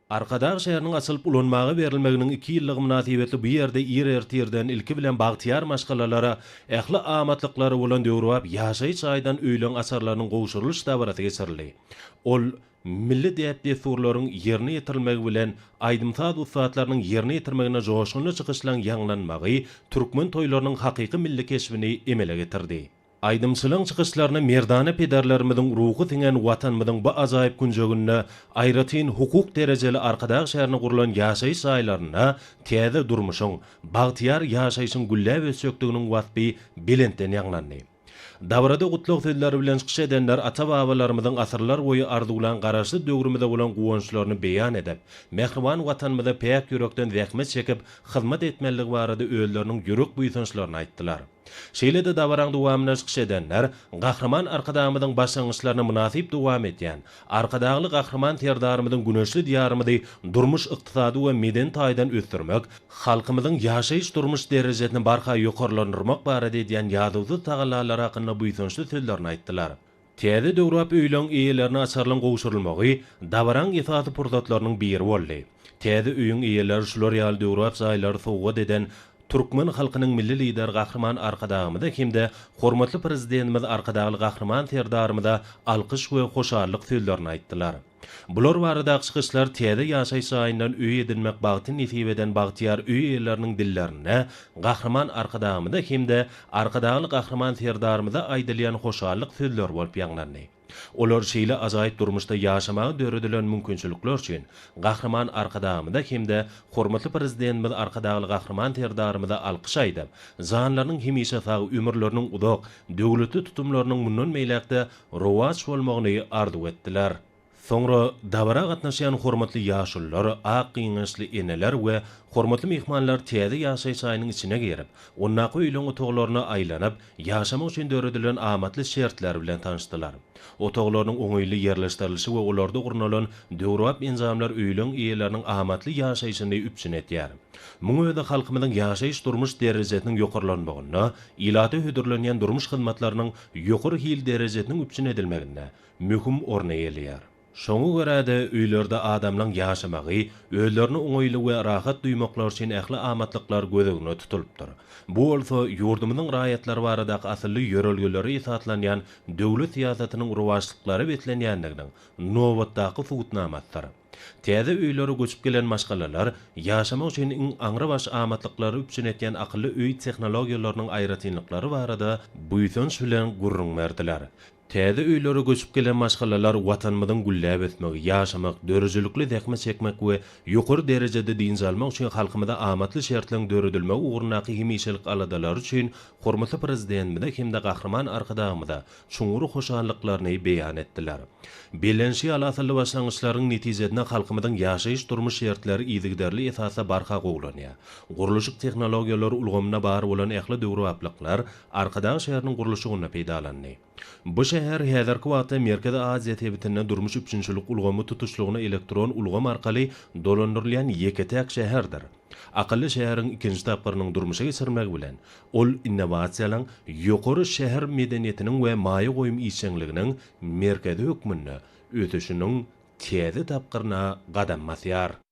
Arkadag şäheriniň açylyp ulanmaga berilmeginiň iki ýyllygy mynasybetli bu ýerde ir ertirden ilki bilen bagtyýar maşgalalara ähli amatlyklary bolan döwrebap ýaşaýyş jaýdan öýleň açarlarynyň gowşurylyş dabarasy geçirildi. Ol milli däp-dessurlaryň ýerine ýetirilmegi bilen aýdym-saz ussatlarynyň ýerine ýetirmeginde joşgunly çykyşlaryň ýaňlanmagy türkmen toýlarynyň hakyky milli keşbini emele getirdi. Aýdymçylaň çykyşlaryna merdana pederlerimiziň ruhy siňen Watanymyzyň bu ajaýyp künjeginde, aýratyn hukuk derejeli Arkadag şäherinde gurlan ýaşaýyş jaýlarynda täze durmuşyň, bagtyýar ýaşaýşyň gülläp ösjekdiginiň waspy belentden ýaňlandy. Dabarada gutlag sözleri bilen çykyş edenler ata-babalarymyzyň asyrlar boýy arzuwlan Garaşsyz döwrümize bolan guwançlaryny beýan edip, mähriban Watanymyza päk ýürekden zähmet çekip, hyzmat etmelidigi barada özleriniň ýürek buýsançlaryny aýtdylar. Şeýle-de dabaraň dowamynda çykyş edenler Gahryman Arkadagymyzyň başlangyçlaryny mynasyp dowam edýän Arkadagly Gahryman Serdarymyzyň güneşli Diýarymyzy durmuş-ykdysady we medeni taýdan ösdürmek, halkymyzyň ýaşaýyş-durmuş derejesini barha ýokarlandyrmak barada edýän ýadawsyz tagallalary hakynda buýsançly sözlerini aýtdylar. Täze döwrebap öýleň eýelerine açarlaryň gowşurylmagy dabaraň esasy pursatlarynyň biri boldy. Täze öýüň eýeleri şular ýaly döwrebap jaýlary sowgat eden türkmen halkynyň Milli Lideri Gahryman Arkadagymyza hem-de hormatly Prezidentimiz Arkadagly Gahryman Serdarymyza alkyş we hoşallyk sözlerini aýtdylar. Bular baradaky çykyşlar täze ýaşaýyş jaýyndan öý edinmek bagty nesip eden bagtyýar öý eýeleriniň dillerinde Gahryman Arkadagymyza hem-de Arkadagly Gahryman Serdarymyza aýdylýan hoşallyk sözleri bolup ýaňlandy. Olar şeýle ajaýyp durmuşda ýaşamaga döredilen mümkinçilikler üçin Gahryman Arkadagymyza hem-de hormatly Prezidentimiz Arkadagly Gahryman Serdarymyza alkyş aýdyp, janlarynyň hemişe sag, ömürleriniň uzak, döwletli tutumlarynyň mundan beýläk-de rowaç bolmagyny arzuw etdiler. Soňra dabara gatnaşýan hormatly ýaşulular, ak gyňaçly eneler we hormatly myhmanlar täze ýaşaýyş jaýynyň içine girip, ondaky öýleň otaglaryna aýlanyp, ýaşamak üçin döredilen amatly şertler bilen tanyşdylar. Otaglarynyň oňaýly ýerleşdirilişi we olarda gurnalan döwrebap enjamlar öýleň eýeleriniň amatly ýaşaýşyny üpjün edýär. Muň özi halkymyzyň ýaşaýyş-durmuş derejesiniň ýokarlanmagynda, ilata hödürlenýän durmuş hyzmatlarynyň ýokary hil derejesiniň üpjün edilmeginde möhüm orun eýeleýär. Şoňa görä-de, öýlerde adamlaň ýaşamagy, özlerini oňaýly we rahat duýmaklary üçin ähli amatlyklar göz öňünde tutulypdyr. Bu bolsa, ýurdumyzyň raýatlary baradaky asylly ýörelgelere esaslanýan döwlet syýasatynyň rowaçlyklara beslenýändiginiň nobatdaky subutnamasydyr. Täze öýlere göçüp gelen maşgalalar ýaşamak üçin iň aňrybaş amatlyklary üpjün etýän akylly öý tehnologiýalarynyň aýratynlyklary barada buýsanç bilen gürrüň berdiler. Täze öýlere göçüp gelen maşgalalar Watanymyzyň gülläp ösmegi, ýaşamak, döredijilikli zähmet çekmek we ýokary derejede dynç almak üçin halkymyza amatly şertleriň döredilmegi ugrundaky hemişelik aladalary üçin hormatly Prezidentimize hem-de Gahryman Arkadagymyza çuňňur hoşallyklaryny beýan etdiler. Bellenişi ýaly, asylly başlangyçlaryň netijesinde halkymyzyň ýaşaýyş-durmuş şertleri yzygiderli esasda barha gowulanýar. Gurluşyk tehnologiýalary ulgamynda bar bolan ähli döwrebaplyklar Arkadag şäheriniň gurluşygynda peýdalandy. Bu şäher häzirki wagtda Merkezi Aziýa sebitinde durmuş üpjünçilik ulgamy tutuşlygyna elektron ulgam arkaly dolandyrylýan ýeke-täk şäherdir. Akylly şäheriň ikinji tapgyrynyň durmuşa geçirilmegi bilen, ol innowasiýalaryň, ýokary şäher medeniýetiniň we maýa goýum işjeňliginiň merkezi hökmünde ösüşiniň täze tapgyryna gadam basýar.